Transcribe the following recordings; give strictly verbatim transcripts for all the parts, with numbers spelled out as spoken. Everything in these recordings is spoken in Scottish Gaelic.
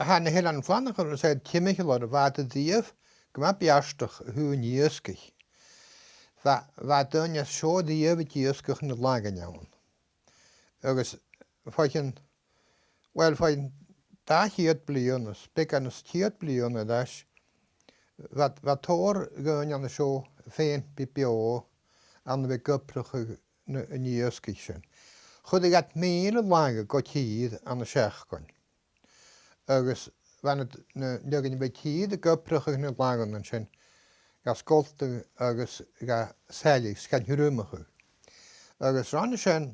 tha na h-Eileanan Flannach, is e timcheall orra, bha iad a-riamh gu math beartach a thaobh an iasgaich. Bha, bha daoine às an seo a-riamh ag iasgach nan langan ann. Agus bho chionn, well, bho chionn dà cheud bliadhna, is beagan is ceud bliadhna air ais, bha, bha tòrr dhaoine an seo fhèin a bha beò ann a bhith ag obrachadh na, an iasgaich sin. Chuireadh iad mìle langa gu tìr ann an seachdain. Agus bha na, na, na daoine a bha a' tìr ag obrachadh nan langan sin, ga sgoltadh agus ga sailleadh, 's gan tiormachadh. Agus ron a sin,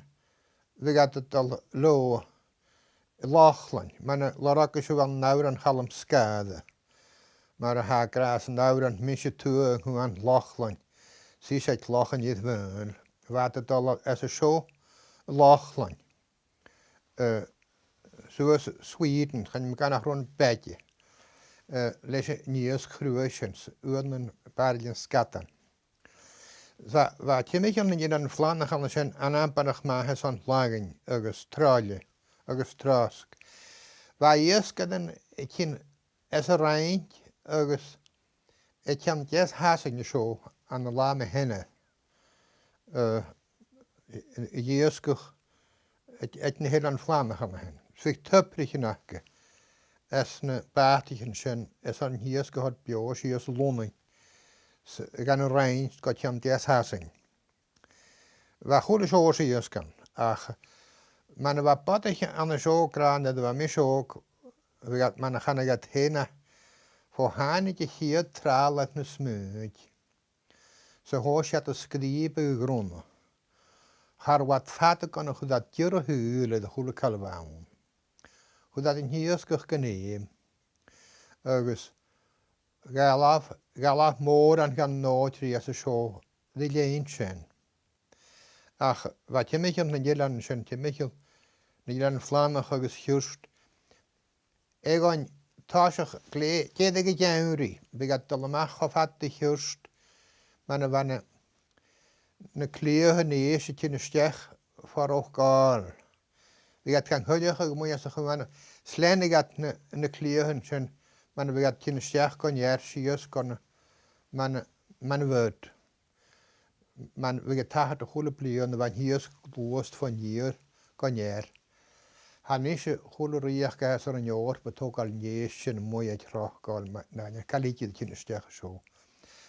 bhiodh iad a' dol leotha a Lochlainn, mar a lorgas sibh ann an òran Chaluim Sgàire. Mar a tha e ag ràdh san òran, mise tuath a' chuain Lochlainn, 's ise aig Lochan Iar-mhaoil. Bha iad a' dol às an seo a Lochlainn, eh, suas Sweden, chan eil mi ag ràdh nach robh am beagan, eh, leis an iasg chruaidh sin, 's uaireannan baraillean sgadan. Bha, bha timcheall nan Eilean Flannach an sin an-, amparach math airson lagain agus troille agus trosg. Bha iasgairean a' tighinn às an Fhraing agus a' tighinn dhan Shasainn an seo ann an latha mu thìde, eh, a, a, a dh'iasgach aig, aig na h-Eileanan Flannach an sin. 'S bhiodh tobraichean aca anns na bàtaichean sin, is an t-iasg a thoirt beò sìos Lunnainn, 's gan an Fhraing gu tighinn dhan Shasainn. Bha a h-uile seòrsa iasg ann, ach mar a bha bodaich an seo ag ràdh nuair a bha mise òg, bha iad, mar a chanadh iad fhèin, fo thàinig a' chiad tràlair na smùid, 's a thòisich iad a' sgrìobadh a' ghrunna, cha robh iad fada gun a chuir iad dìreach shùil air a h-uile càil a bh' ann. Chuir iad an t-iasgach gun fheum, agus dh'fhalbh, dh'fhalbh mòran dhen an òigridh às an seo ri linn sin. Ach bha timcheall nan eilean sin, timcheall nan Eilean Flannach agus Chiùirt, aig an toiseach glè, deireadh an Gheamhraidh, bhiodh iad a' dol a-mach cho fada ri Chiùirt, mar a bha na, na cliathan a-nis a' tighinn a-steach far an robh gàrradh. Bhiodh iad gan coileachadh a-muigh às a' chuan, 's leanaidh iad na, na cliathan sin, mar a bhiodh iad a' tighinn a-steach gun ear sìos gun, mar a, mar a bhiodh. Mar a bhiodh iad a' tachairt a h-uile bliadhna, bha an t-iasg a' gluasad fon fheur gun ear. Tha a-nis a h-uile rìoghachd a th' anns an Eòrpa a' togail an èisg sin a-muigh aig Rocail, ma-, na, na, càil idir a' tighinn a-steach an seo.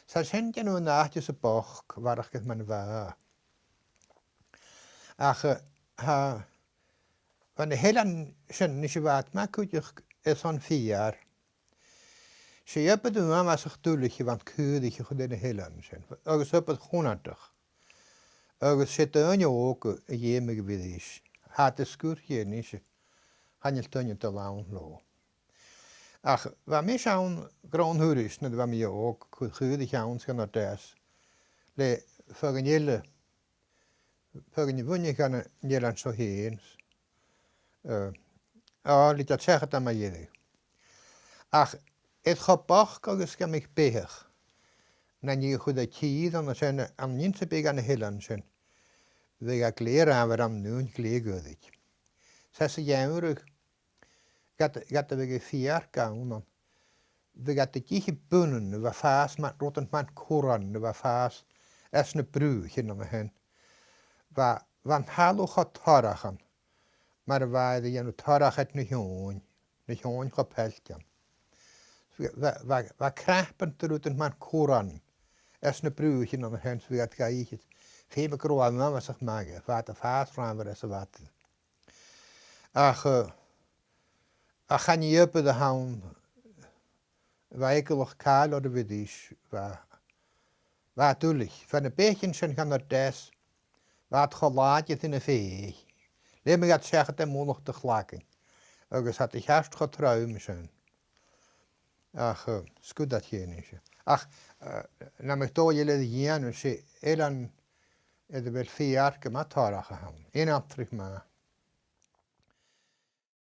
'S e sin dèanamh an àite sa bhochd, a bharrachd air mar a bha. Ach, eh, tha, bha na h-eileanan sin, a-nis a bha iad math cuideachd airson feur. 'S e obair uabhasach duilich a bh' ann caoraich a chur air na h-eileanan sin, agus obair chunnartach. Agus 's e daoine òga a dh'fheumadh a bhith ris. Tha iad a' sgur dheth a-nis, chan eil duine a' dol ann leotha. Ach bha mise ann grunn thuras nuair a bha mi òg, chaidh caoraich ann 's gun an deas, le feadhainn eile, feadhainn a bhuineadh dhan an eilean seo fhèin. Eh, a, leig iad seachad am deireadh. Ach air cho bochd agus gum biodh beathach, nan deigheadh a chur air tìr an sin, an inns a bhiodh anns na h-eileanan sin, bhiodh e glè fhreagarrach, an ùine glè ghoirid. 'S anns a' gheamhradh, ged, ged a bhiodh am feur gann ann, bhiodh iad ag ithe bunnan a bha a' fàs mar, rudan mar curran a bha a' fàs às na bruaichean an sin. Bha, bha an talamh cho torrach ann, mar a bha iad a' dèanamh torrach aig na h-eòin, na h-eòin cho pailt ann. Bha, bha, bha, bha cnapan de rudan mar curran às na bruaichean an sin, 's bhiodh iad ga ithe. Feumaidh gun robh e uabhasach math, bha iad a' fàs fhreagarrach às a' mhadainn. Ach, eh, ach chan e obair a th' ann, bha eagalach càil orra a bhith ris, bha, bha e duilich. Bha na beathaichean sin dhan an deas, bha iad cho làidir ri na fèidh. Leum iad seachad air mullach do chlagan, agus tha iad a cheart cho trom sin. Ach, eh, sguir iad fhèin sin. Ach, eh, nam biodh dòigh eile air a dhèanamh, 's e eilean air a bheil feur gu math torrach a th' ann. Aon eachdraidh math.